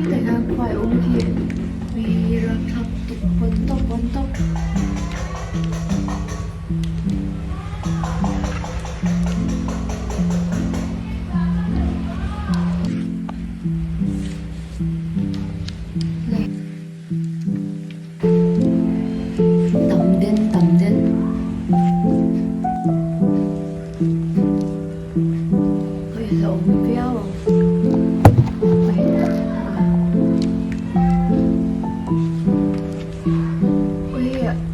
Khitah hian khuai a awm khi ui rapthlak tuk bawn tawp bawn tawp. Tam den tam den. Ui hlauhawm viau ang. Ui ui.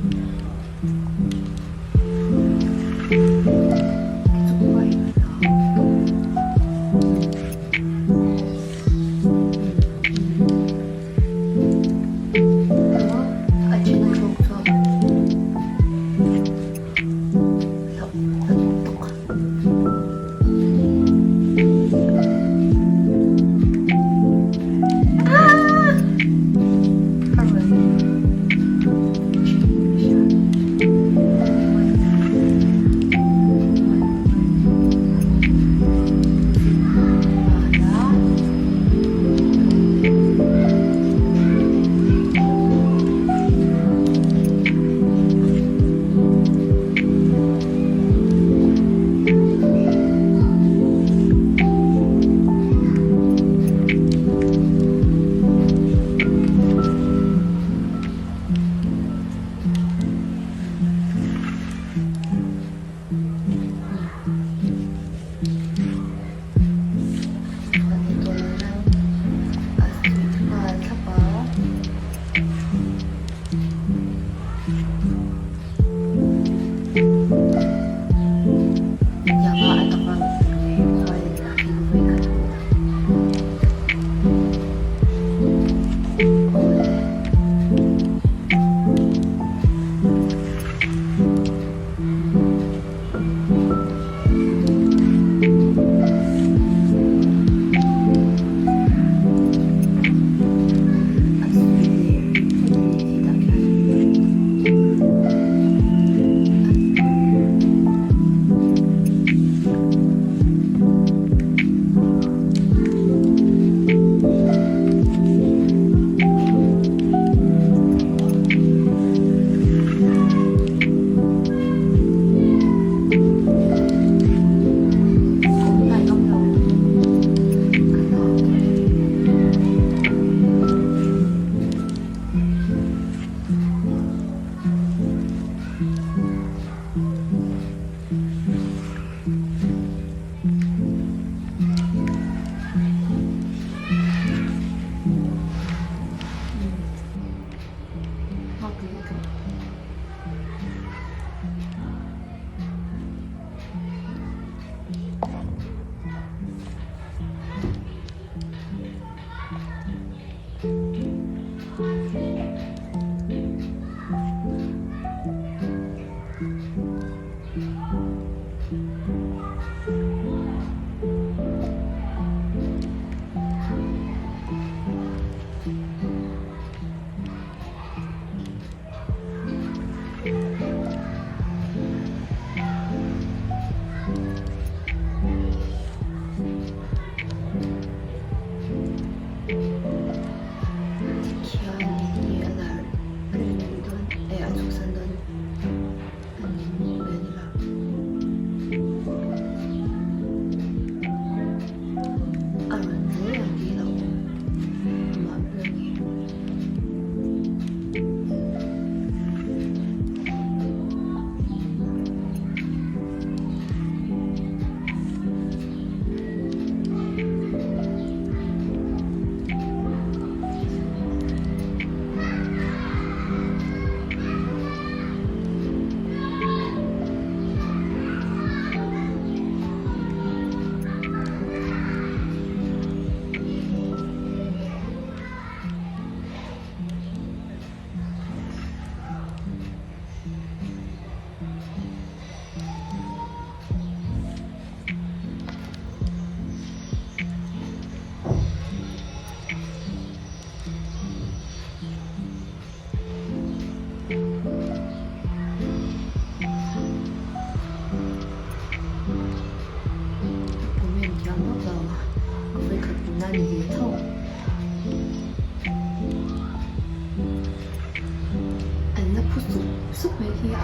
khi a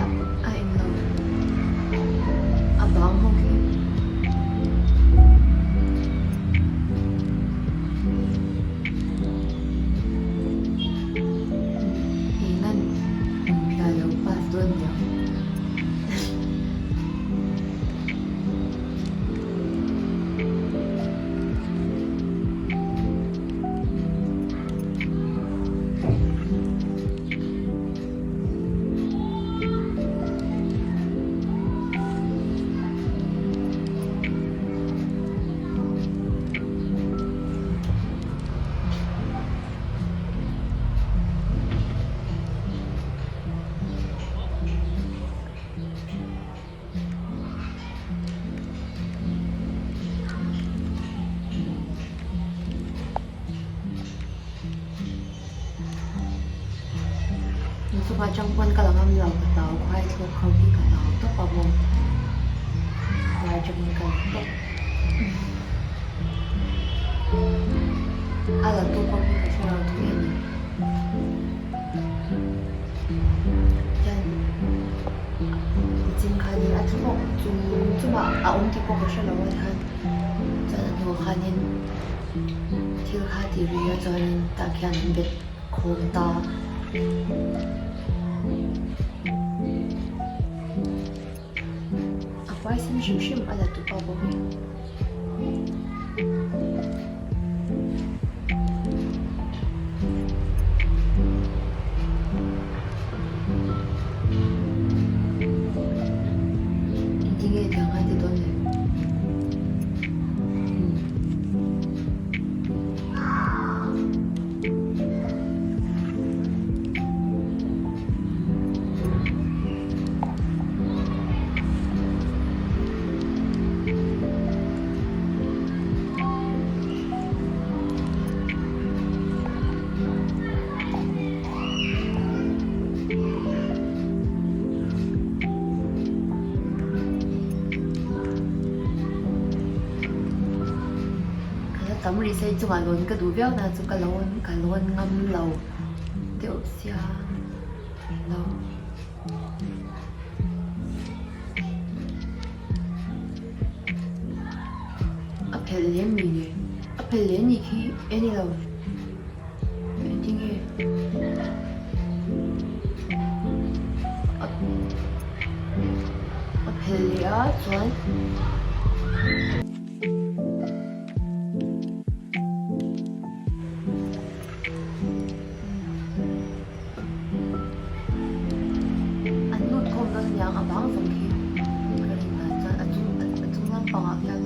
a englo a bang ho khi. Engan hmunphiah lo pass dawn niang. Chungah tang pawn ka la ngam lo ka hlau khuai thlawk ho hi ka hlau tawp a maw lai atangin ka la tawp a la tu pawh hi ka hre lo thung a ni hian nichin khanin a thlawk chung chungah a awm tih pawh ka hre lo a tikhan chuan a hnuah khanin thil kha tih ri a chuanin tah khian an bet khawm ta. A huaisen hrim hrim a la tupa bawk e. Engtinge tiang a ti dawn le? Ka la tam rih se chungah lawn ka duh viau na chu ka lawn ka lawn ngam lo deuh sia lo. A phelh lem mi le a phelh leh anih khi e ni lo engtin nge a phelh leh a chuan. An lut khawm dawn aniang a bang zawng khi ka rin dan chuan a chung a chung lampangah khian.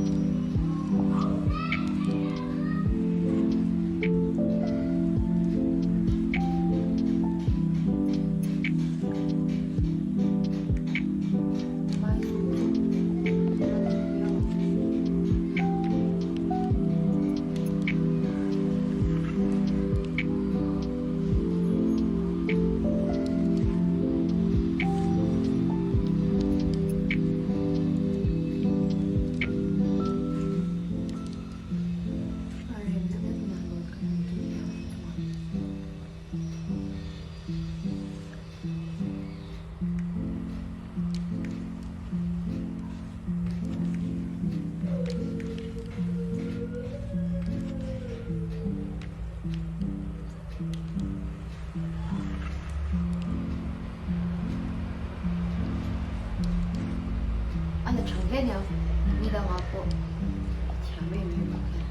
A la tha hle nia, ni dangah pawh a thiam em em ang hian.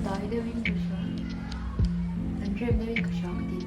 dai deuhin ka hria an rem deuhin ka hria ka ti.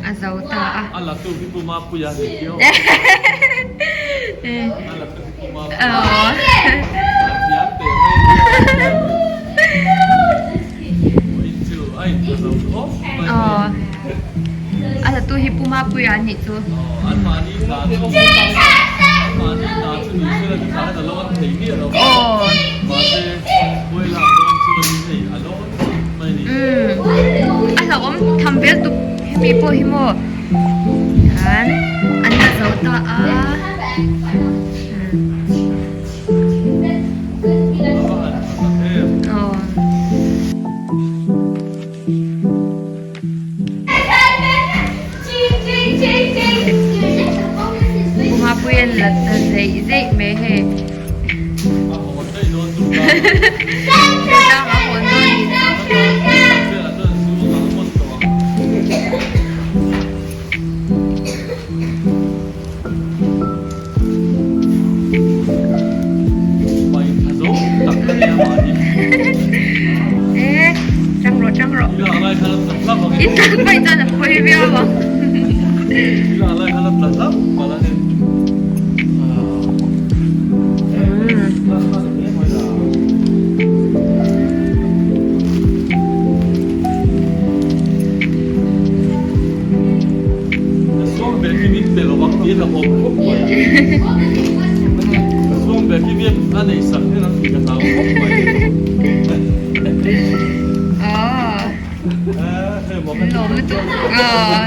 A zo ta a. A la tu hi puma puia ni kio. A la tu hi puma puia. A thiam teh mai nia. In chu a in tha zo khawp mai. A la tu hi puma puia ni chu. An mahni hna chu an mahni hna chu ni sela ti khan a lo an thei miah lo. Mahse huai lak dawn chuan hei a lo mai ni. A hlauhawm tham vel tuk hemi pawh hi maw hian an la zo ta a. Pu Mapuia'n la ta zeih zeih mai hei. Tlang a hawn dawn nih chu. E tang rawh tang rawh i tlak mai chuan a pawi viau ang.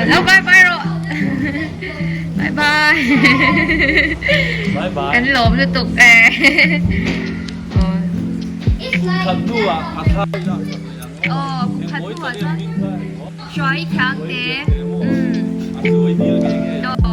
Lo bye bye rawh bye bye kan lawm lutuk e. Aw kum khat hnuah chuan Hruai thiang te umm.